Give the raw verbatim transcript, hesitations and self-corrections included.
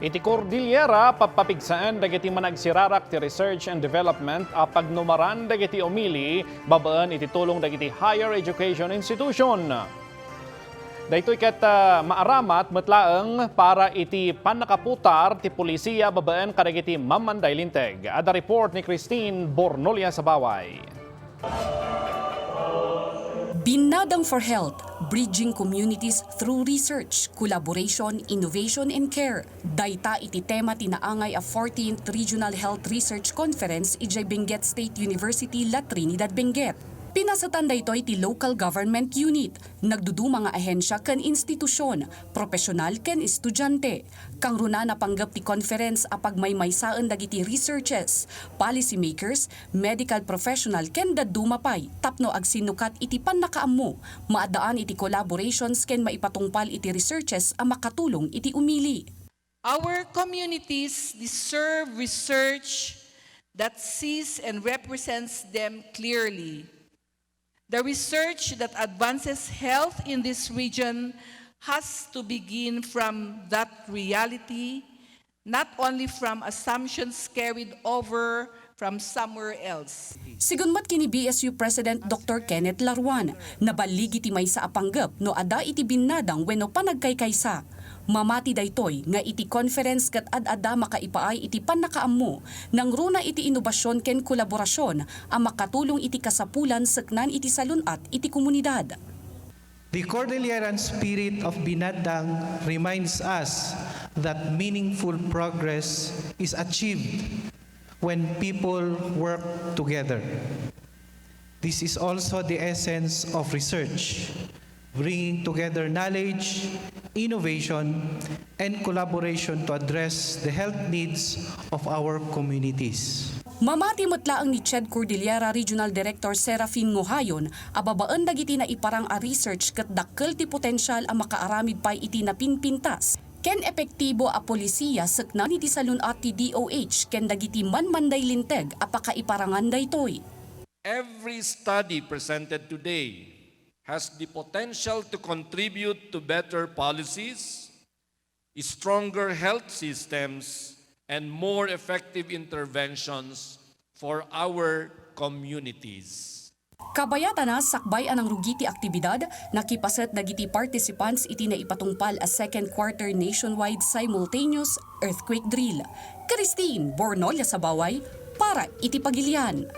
Iti Cordillera, pappapigsaen dagiti managsirarak ti research and development a pagnumaran dagiti umili babaen iti tulong dagiti higher education institution. Daytoy ket, ah, maaramat met laeng para iti pannakaputar ti pulisiya babaen kadagiti mammanday linteg. Adda report ni Christine Bornolia Sabaway. Binnadang for Health, Bridging Communities Through Research, Collaboration, Innovation, and Care. Dayta iti tema ti naangay a fourteenth Regional Health Research Conference idiay Benguet State University, La Trinidad, Benguet. Pinasetan daytoy ti local government unit, nagduduma nga ahensia ken institusion, profesional ken estudiante. Kangrunana panggep ti conference a pagmaymaysaen dagiti researchers, policy makers, medical professional ken dadduma pay tapno agsinnukat iti pannakaammo, maaddaan iti collaborations ken maipatungpal iti researches a makatulong iti umili. Our communities deserve research that sees and represents them clearly. The research that advances health in this region has to begin from that reality, not only from assumptions carried over from somewhere else. Sigun met ken ni B S U President Doctor Kenneth Laruan, naballigi ti maysa a panggep no adda iti binnadang wenno panagkaykaysa. Mamati daytoy nga iti conference ket ad-adda makaipaay iti pannakaammo, nangruna iti inobasyon ken kolaborasion a makatulong iti kasapulan seknan iti salun-at iti komunidad. The Cordilleran spirit of Binadang reminds us that meaningful progress is achieved when people work together. This is also the essence of research, bringing together knowledge, innovation, and collaboration to address the health needs of our communities. Mamati met laeng ni CHED Cordillera Regional Director Serafin Ngohayon a babaen dagiti naiparang a research ket dakkel ti potensial a makaaramid pay iti napinpintas ken epektibo a polisiya seknan iti salun-at ti D O H ken dagiti manmanday linteg a pakaiparangan daytoy. Every study presented today has the potential to contribute to better policies, stronger health systems, and more effective interventions for our communities. Kabayatana, sakbay a nangrugi ti aktibidad, nakipaset dagiti participants iti naipatungpal a second quarter nationwide simultaneous earthquake drill. Christine Bornolia Sabaway para iti Pagilian.